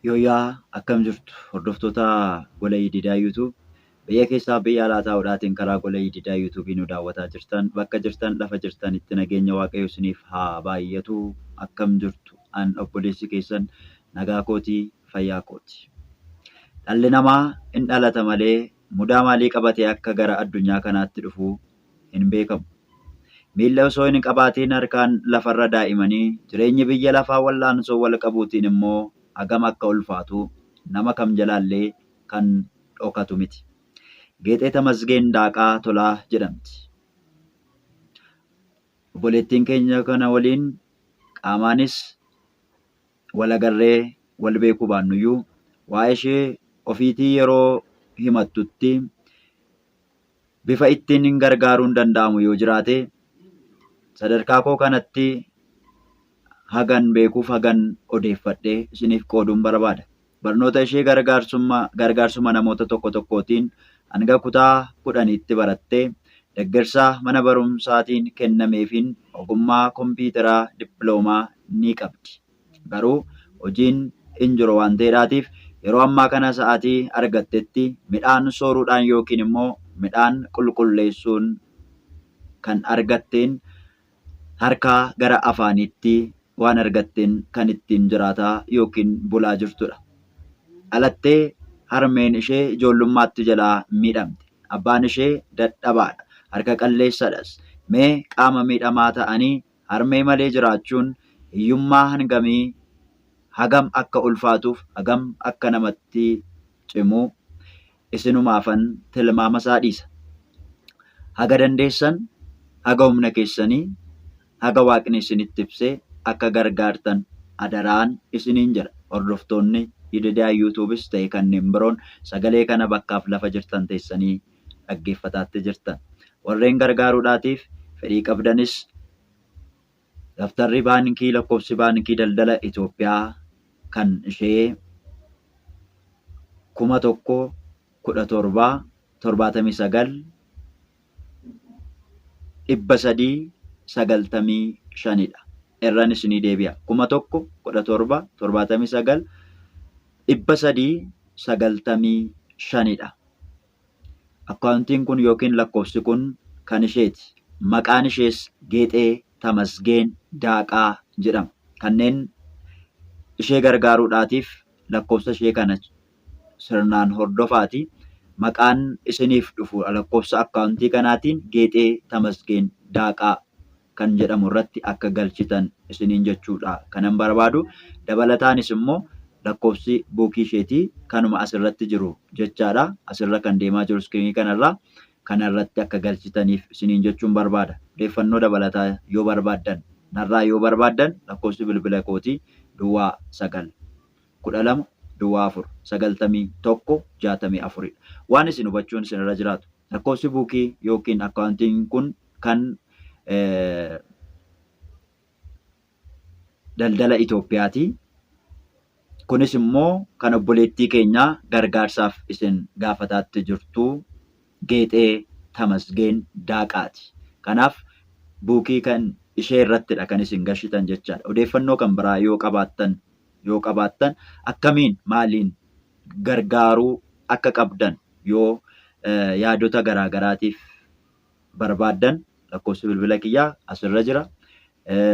Yooyyaa akkam jirtu hordoftoota gola Ididaa YouTube biyya keessaa biyya alaa taa'uudhaatiin karaa gola Ididaa YouTube nu daawwataa jirtan bakka jirtan lafa jirtanitti nageenya Waaqayyo isiniif haa baay'atu. Akkam jirtu? An obboleessi keessan nagaa kootii, fayyaa kooti. Dhalli namaa in dhalata malee mudaa maalii qabatee akka gara addunyaa kanaatti dhufu hin beekamu. Miilla osoo hin qabaatiin harkaan lafarra daa'imanii jireenyi biyya lafaa wal'aansoo wal qabuutiin immoo hagam akka ulfaatu nama kam jalaallee kan dhokatu miti. Geexee Tamasgeen Daaqaa Tolaa jedhamti. Obboleettiin keenya kana waliin qaamaanis wal agarree wal beekuu baannuyyuu waa'ee ishee ofiitii yeroo himattutti bifa ittiin gargaaruun danda'amu yoo jiraate sadarkaa koo kanatti hagan beekuuf hagan odeeffadhee isiniif qooduun barbaada. Barnoota ishee gargaarsuma namoota tokko tokkootiin hanga kutaa 10tti barattee deggersa mana barumsaatiin kennameefiin ogummaa kompiitaraa dippiloomaa ni qabdi. Garuu hojiin hin jiru waan ta'eedhaatiif yeroo ammaa kana sa'aatii argattetti midhaan sooruudhaan yookiin immoo midhaan qulqulleessuun kan argatteen harkaa gara afaaniitti waan argatteen kan ittiin jiraataa yookiin bulaa jirtudha. Dhalattee harmeen ishee ijoollummaatti jalaa miidhamte. Abbaan ishee dadhabaadha. Harka qalleessadhas. Mee qaama miidhamaa ta'anii harmee malee jiraachuun hiyyummaa hangamii hagam akka ulfaatuuf hagam akka namatti cimu isinumaafan tilmaama isaa dhiisa. Haga dandeessan, haga humna keessanii, haga Waaqni isinitti ibse akka gargaartan adaraan isiniin jedha. Hordoftoonni Yididiyaa YouTube's ta'e kanneen biroon sagalee kana bakkaaf lafa jirtan teessanii dhaggeeffataatti jirtan. Warreen gargaaruudhaatiif fedhii qabdanis daftarri baankii lakkoofsi baankii daldala Itoophiyaa kan ishee 1000 17 79 395 dha. Irran isinii deebi'a. 1000 17 79 395 dha. Akkaawuntiin kun yookiin lakkoofsi kun kan isheeti. Maqaan ishees Geexee Tamasgeen Daaqaa jedhama. Kanneen ishee gargaaruudhaatiif lakkoofsa ishee kana sirnaan hordofaati. Maqaan isiniif dhufu lakkoofsa akkaawuntii kanaatiin Geexee Tamasgeen Daaqaa kan jedhamu irratti akka galchitan isiniin jechuudha kanan barbaadu. Dabalataanis immoo lakkoofsi buukii isheetii kanuma asirratti jiru jechaadha. Asirra kan deemaa jiru iskiriinii kanarra kanarratti akka galchitaniif isiniin jechuun barbaada. Odeeffannoo dabalataa yoo barbaaddan narraa yoo barbaaddan lakkoofsi bilbila kootii duwwaa 9 12 duwwaa 4 91 64 dha. Waan isin hubachuun isinirra jiraatu lakkoofsi buukii yookiin akkaawuntiin kun kan daldala Itoophiyaati. Kunis immoo kan obboleettii keenya gargaarsaaf isin gaafataatti jirtu Geexee Tamasgeen Daaqaati. Kanaaf buukii kan ishee irrattidha kan isin gashitan jechaadha. Odeeffannoo kan biraa yoo qabaattan yoo qabaattan akkamiin maaliin gargaaruu akka qabdan yoo yaadota garaagaraatiif barbaaddan lakkoofsi bilbila kiyyaa asirra jira.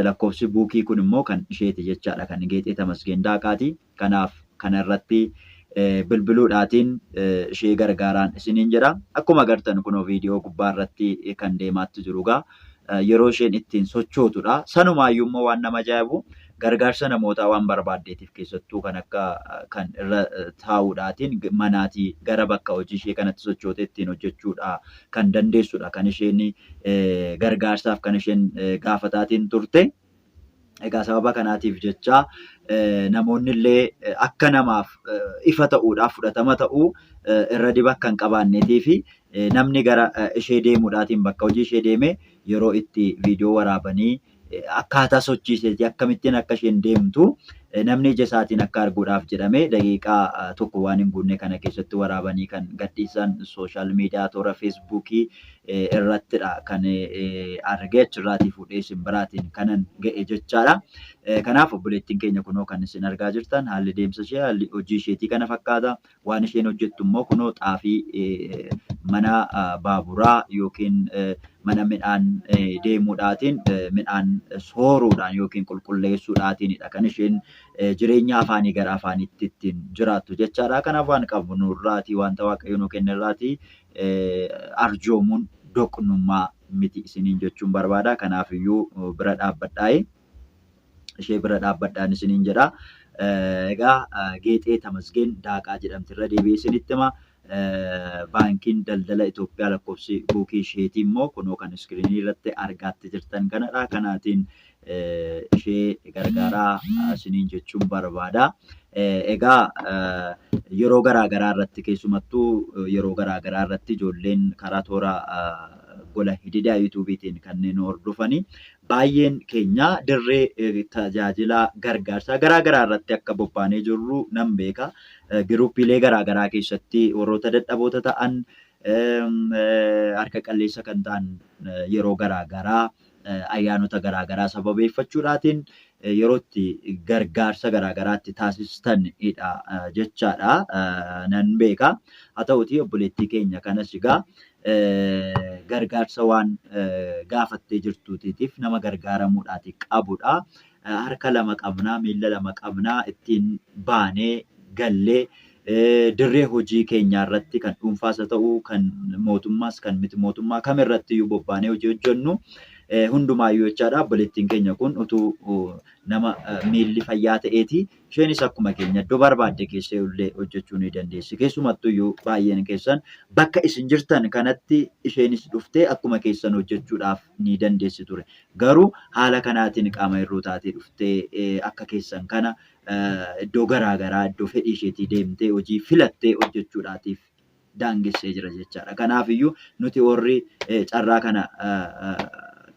Lakkoofsi buukii kun immoo kan isheeti jechaadha. Kan Geexee Tamasgeen Daaqaati. Kanaaf kana irratti bilbiluudhaatiin ishee gargaaraan isiniin jedha. Akkuma agartan kunoo viidiyoo gubbaa irratti kan deemaatti jiru egaa yeroo isheen ittiin sochootudha. Sanumaayyuu immoo waan nama ajaa'ibu gargaarsa namootaa waan barbaaddeetiif keessattuu kan akka kan irra taa'uudhaatiin manaatii gara bakka hojii ishee kanatti sochootee ittiin hojjechuudha kan dandeessudha kan isheen gargaarsaaf kan isheen gaafataatiin turte. Egaa sababa kanaatiif jecha namoonni illee akka namaaf ifa ta'uudhaaf fudhatama ta'uu irra diba akka hin qabaanneetii fi namni gara ishee deemuudhaatiin bakka hojii ishee deeme yeroo itti viidiyoo waraabanii akkaataa sochii isheetii akkamittiin akka isheen deemtu namni ija isaatiin akka arguudhaaf jedhamee daqiiqaa tokko waan hin guunne kana keessatti waraabanii kan gadhiisan sooshaal miidiyaa toora feesbuukii irrattidha kan argee achirraatii fuudhee isin biraatiin kanan ga'e jechaadha. Kanaaf obboleettiin keenya kunoo kan isin argaa jirtan haalli deemsa ishee haalli hojii isheetii kana fakkaata. Waan isheen hojjettu immoo kunoo xaafii mana baaburaa yookiin mana midhaan deemuudhaatiin midhaan sooruudhaan yookiin qulqulleessuudhaatiinidha kan isheen jireenya afaanii gara afaaniitti ittiin jiraattu jechaadha. Kanaaf waan qabnu nurraatii wanta Waaqayyo nuu kennerraatii arjoomuun doqnummaa miti isiniin jechuun barbaada. Kanaafiyyuu bira dhaabbadhaayi. Ishee bira dhaabbadhaan isiniin jedha. Egaa Geexee Tamasgeen Daaqaa jedhamti irra deebi'ee isinitti hima. Baankiin Daldala Itoophiyaa lakkoofsi buukii isheetii immoo kunoo kan iskiriinii irratti argaatti jirtan kanadha. Kanaatiin ishee gargaaraa isiniin jechuun barbaada. Egaa yeroo garaa garaa irratti keessumattuu yeroo garaa garaa irratti ijoolleen karaa toora gola hididaa yuutuubiitiin kanneen hordofanii baay'een keenya dirree tajaajila gargaarsaa garaa garaa irratti akka bobbaanee jirru nan beeka. Giruuppiilee garaa garaa keessatti warroota dadhaboota ta'an harka qalleessa kan ta'an yeroo garaa garaa ayyaanota garaa garaa sababeeffachuudhaatiin yeroo itti gargaarsa garaa garaatti taasistanidha jechaadha nan beeka. Haa ta'utii obboleettii keenya kanas egaa gargaarsa waan gaafattee jirtuutiif nama gargaaramuudhaati qabudha. Harka lama qabnaa, miilla lama qabnaa ittiin baanee gallee dirree hojii keenyaa irratti kan dhuunfaas haa ta'u kan mootummaas kan miti mootummaa kamirratti iyyuu bobbaanee hojii hojjennu hundumaayyuu jechaadha. Obboleettiin keenya kun utuu nama miilli fayyaa ta'eeti. Isheenis akkuma keenya iddoo barbaadde keessa illee hojjechuu ni dandeessi. Keessumattuu iyyuu baay'een keessan bakka isin jirtan kanatti isheenis dhuftee akkuma keessan hojjechuudhaaf ni dandeessi ture. Garuu haala kanaatiin qaama hir'uu taatee dhuftee akka keessan kana iddoo garaa garaa iddoo fedhii isheetii deemtee hojii filattee hojjechuudhaatiif daangessee jira jechaadha. Kanaafiyyuu nuti warri carraa kana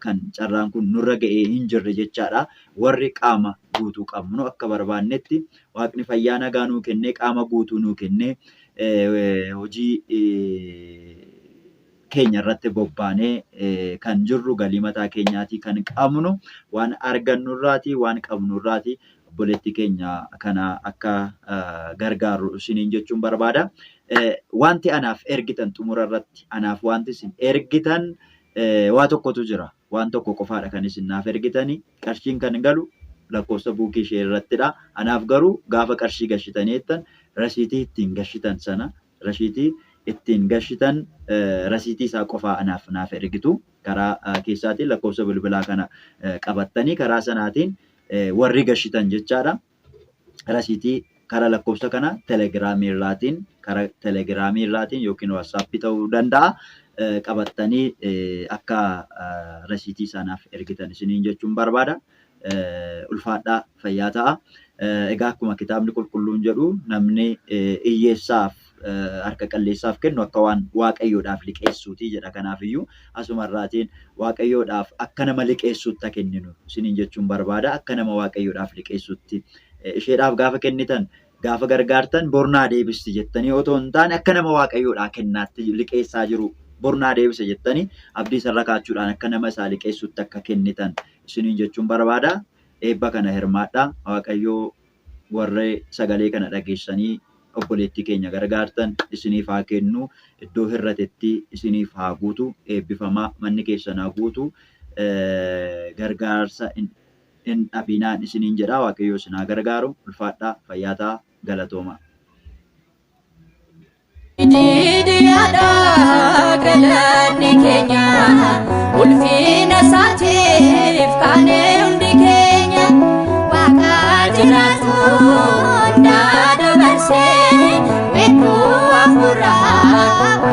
kan carraan kun nurra ga'ee hin jirre jechaadha. Warri qaama guutuu qabnu akka barbaannetti Waaqni fayyaa nagaa nuu kennee qaama guutuu nuu kennee hojii keenya irratti bobbaanee kan jirru galii mataa keenyaatii kan qabnu waan argannurraatii waan qabnurraatii obboleettii keenya kana akka gargaarru isiniin jechuun barbaada. Wanti anaaf ergitan xumura irratti anaaf wanti isin ergitan waa tokkotu jira. Waan tokko qofaadha kan isin naaf ergitanii qarshiin kan galu lakkoofsa buukii ishee irrattidha. Anaaf garuu gaafa qarshii gashitanii jettan rasiitii ittiin gashitan sana rasiitii ittiin gashitan rasiitii isaa qofaa anaaf naaf ergitu. Karaa keessaatiin lakkoofsa bilbilaa kana qabattanii karaa sanaatiin warri gashitan jechaadha. Rasiitii karaa lakkoofsa kana telegiraamii irraatiin karaa telegiraamii irraatiin yookiin waatsaappii ta'uu danda'a. Qabattanii akka rasiitii isaanaaf ergitan isiniin jechuun barbaada. Ulfaadhaa fayyaa ta'a. Egaa akkuma kitaabni qulqulluun jedhu namni hiyyeessaaf harka qalleessaaf kennu akka waan waaqayyoodhaaf liqeessuuti jedha. Kanaafiyyuu asumarraatiin waaqayyoodhaaf akka nama liqeessuutti akka kenninu isiniin jechuun barbaada. Akka nama waaqayyoodhaaf liqeessuutti isheedhaaf gaafa kennitan gaafa gargaartan bornaa deebisti jettanii otoo hin taane akka nama waaqayyoodhaa kennaatti liqeessaa jiru bornaa deebisa jettanii abdii isarra kaachuudhaan akka nama isaa liqeessuutti akka kennitan isiniin jechuun barbaada. Eebba kana hirmaadhaa. Waaqayyoo warra sagalee kana dhageessanii obboleettii keenya gargaartan isiniif haa kennu. Iddoo hir'atetti isiniif haa guutu. Eebbifamaa manni keessan haa guutu. Gargaarsa hin dhabinaan isiniin jedha. Waaqayyo isin haa gargaaru. Ulfaadhaa fayyaa ta'aa galatoomaa. Didiyaadha galanni keenya ulfina isaatiif kaanee hundi keenya waaqa jiraatu hundaa dabarsee weedduu hafuuraa.